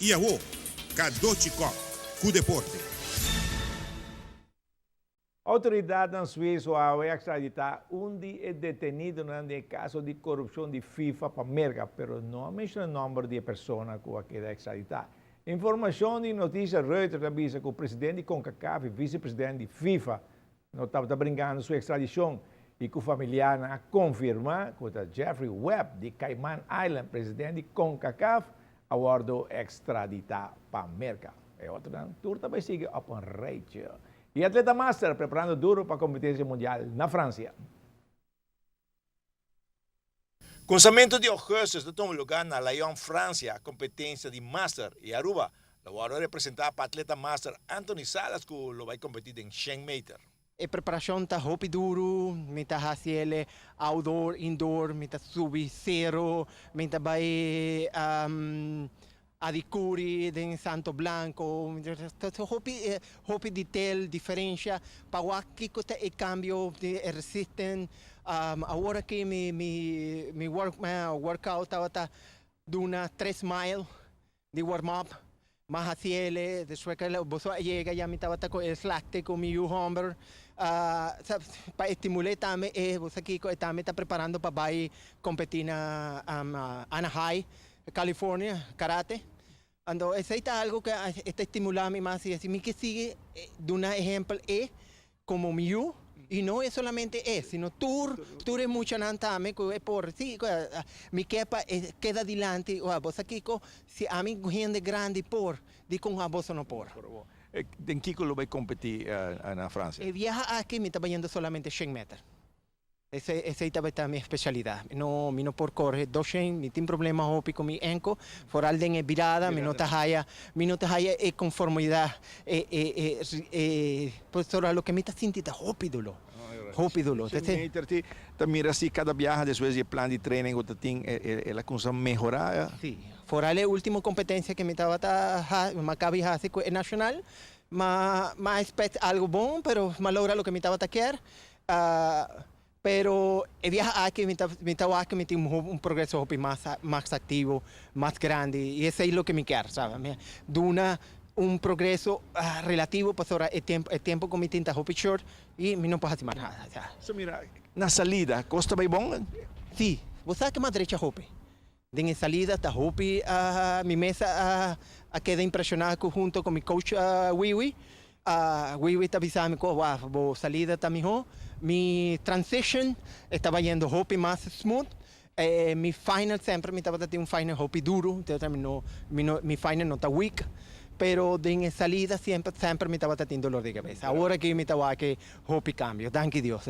I awo, Cadochi Kock ku deporte. Outoridatnan Suiso awe a ekstraditá un di e detenidonan den e kaso di korupshon di FIFA pa Merka, pero no a menshoná nòmber di e persona ku a keda ekstraditá. Informashon di notisia Reuters ta bisa ku president di Concacaf i visepresident di FIFA no tabata bringando su ekstradishon i ku familiarnan a konfirmá ku ta Jeffrey Webb di Cayman Island, president di Concacaf, a wòrdu ekstraditá pa Merka. E otronan tur ta bai sigui op un rijtje. E atleta master preparando duro pa kompetensia mundial na Fransia. Kunsamentu di ougùstùs ta tuma lugá na Lyon, Fransia, kompetensia di master i Aruba lo wòrdu representá pa atleta master Anthony Salas ku lo bai kompetí den shen meter. E preparashon ta hopi duru, mi ta hasi el outdoor, indoor, mi ta subi sero, mi ta bai Adicuri den Santo Blanco, hopi hopi detail, diferencia pa wak kico ta e cambio di e resisten. Awor aki mi mi mi workout tabata duna tres mile di warm up, m'a haci el, despues cu boso a yega ya mi tabata cu e slakte cu mi yu homber pa estimul'e tambe e bo sa kico e tambe ta preparando pa bay competi na Anaheim. California, karate. Anto esei ta algo ku e ta stimulá mi mas i mi ke sigui duna ehèmpel e komo mi yu i no e solamente e sino tur tur e muchanan tambe ku e por si mi ke pa e keda dilanti bo sa kiko si ami hende grandi por dikon aboso no por. Den kiko lo bai kompetí na Francia? E biaha aki mi ta bayendo solamente shen meter. Esei esei tabata mi especialidad. Mi no mi no por corre doshen, mi tin problema hopi cu mi enko, foral den e birada mi no ta haya mi no ta haya e conformidad e e e e pues ora loke mi ta sinti ta hopi dolor, hopi dolor. Shen meter ti ta mira si cada biaha despues di e plan di training cu ta tin el a cuminsa mehora? Si, foral e ultimo competencia cu mi tabata ha mi a caba di haci cu e nacional, ma ma expect algo bon pero mi a logra loke mi tabata kier. Pero e biaha aki mi ta mi ta wak mi tin un progreso hopi mas mas activo, mas grandi y esey loke mi kier sabe. Mi duna un progreso relativo pasobra e tempo e tempo cu mi tin ta hopi short y mi no por haci mas nada. So mira, na salida cos ta bay bon? Si, bo sa ke mas drecha hopi. Den e salida ta hopi mi mes a keda impresiona cu hunto cu mi coach Wiwi. Wiwi ta bisa mi cu waf bo salida ta miho. Mi transition e taba yendo hopi mas smooth. Mi final semper mi tabata tin un final hopi duro, mi final no ta weak. Pero den e salida semper semper mi tabata tin dolor di cabeza. Awor aki mi ta wak hopi cambio, danki Dios.